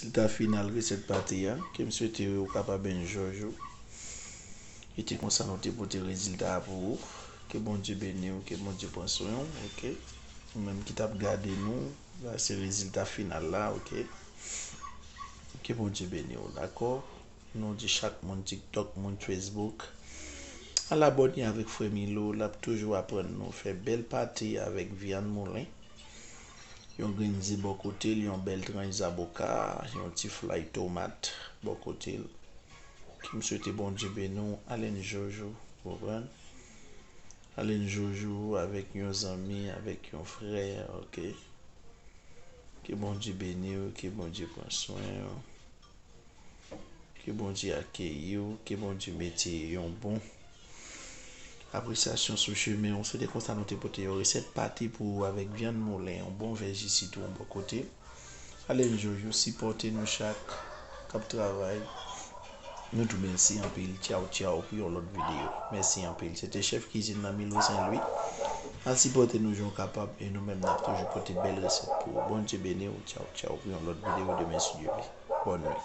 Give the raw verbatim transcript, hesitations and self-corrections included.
Rezilta final resèt pate a, ke m swete ou kapab enjoy ou. E te konsa nou te pote rezilta a pou ou. Ke Bondye beni w, ke Bondye pran swen w, oke? Ou menm ki t ap gade nou, la se rezilta final la, oke? Ke Bondye beni w, dakò? Nou di chak moun TikTok, moun Facebook, al abòne avèk frè Milo, l ap toujou aprann nou fè bèl pate avèk vyann moulen. Yon grenn ze bò kote l, yon bèl tranch zaboka, yon ti flay tomat bò kote l. Ke m swete Bondye beni w, al enjoy ou, ou konprann? Al enjoy ou avèk yon zanmi, avèk yon frè, oke? Ke Bondye beni w, ke Bondye pran swen w. Ke Bondye akeyi w, ke Bondye mete yon bon apresyasyon sou chemen w. Se te konsa nou te pote yon resèt pate pou ou avèk vyann moulen, yon bon vè ji sitwon bò kote. Al enjoy ou, sipòte nou chak k ap travay. Nou di w mèsi anpil. Tchaw, tchaw pou yon lòt videyo. Mèsi anpil. Se te chèf kizin nan Milo Sen Lwi. Al sipòte nou jan w kapab e nou menm n ap toujou pote bèl resèt pou ou. Bondye beni w. Tchaw, tchaw pou yon lòt videyo demen si Dye vle. Bòn nwi.